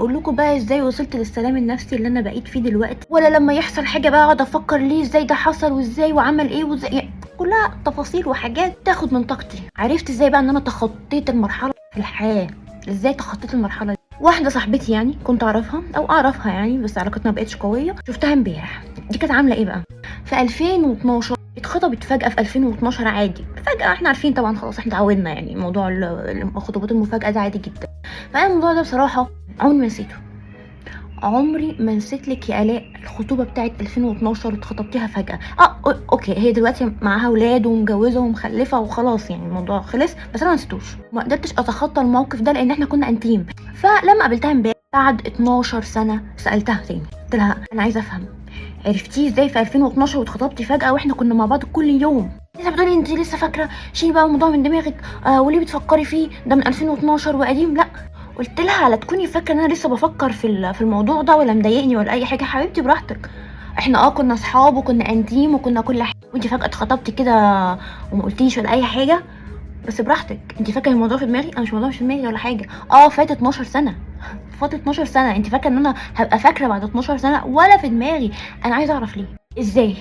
اقول لكم بقى ازاي وصلت للسلام النفسي اللي انا بقيت فيه دلوقتي، ولا لما يحصل حاجة بقى اقعد افكر ليه ازاي ده حصل وازاي وعمل ايه وازاي، يعني كلها تفاصيل وحاجات تاخد من طاقتي. عرفت ازاي بقى ان انا تخطيت المرحلة في الحياة، ازاي تخطيت المرحلة دي. واحدة صاحبتي يعني كنت اعرفها او اعرفها يعني، بس علاقتنا ما بقتش قوية، شفتها امبارح. دي كانت عامله ايه بقى في 2012؟ اتخطبت فجأة في 2012 عادي، فجأة احنا عارفين طبعا، خلاص احنا اتعودنا يعني موضوع الخطوبات المفاجأة ده عادي جدا. فانا الموضوع ده بصراحة عمري ما نسيته، عمري ما نسيت لك يا آلاء الخطوبة بتاعت 2012 اتخطبتيها فجأة. Okay، هي دلوقتي معاها اولاد ومجوزة ومخلفة وخلاص يعني الموضوع خلص، بس انا ما نسيتوش، ما قدرتش اتخطى الموقف ده لان احنا كنا انتيم. فلما قابلتها امبارح بعد 12 سنة سألتها تاني، قلت لها انا عايزة افهم عرفتيه ازاي في 2012 واتخطبتي فجأة واحنا كنا مع بعض كل يوم؟ لسه بتقولي انت لسه فاكرة، شيلي بقى الموضوع من دماغك، وليه بتفكري فيه ده من 2012 وقديم. لا قلت لها لا تكوني فاكره ان انا لسه بفكر في الموضوع ده ولا مضايقني ولا اي حاجة، حبيبتي براحتك، احنا كنا اصحاب وكنا انتيم وكنا كل حاجة، وانت فجاة اتخطبتي كده وما قلتيش ولا اي حاجة، بس براحتك. انت فاكره الموضوع في دماغي؟ انا مش الموضوع مش في دماغي ولا حاجة. فات 12 سنة، فات 12 سنة، انت فاكره ان انا هبقى فاكره بعد 12 سنة؟ ولا في دماغي. انا عايزه اعرف ليه ازاي.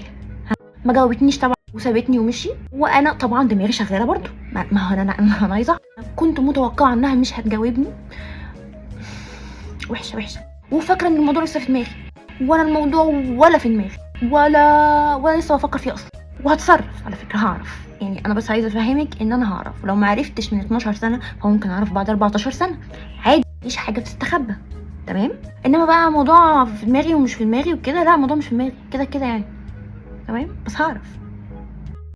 ما جاوبتنيش طبعا وسابتني ومشي، وانا طبعا دماغي شغالة برضو، ما هو انا عايزه، كنت متوقعه انها مش هتجاوبني. وحشة وحشة، وفاكره ان الموضوع لسه في دماغي، وانا الموضوع ولا في دماغي ولا لسه بفكر فيه اصلا. وهتصرف على فكرة، هعرف يعني، انا بس عايزه افهمك ان انا هعرف، ولو ما عرفتش من 12 سنة فممكن اعرف بعد 14 سنة عادي، مفيش حاجة بتستخبى، تمام؟ انما بقى موضوع في دماغي ومش في دماغي وكده، لا الموضوع مش في دماغي كده كده يعني، تمام؟ بس هعرف.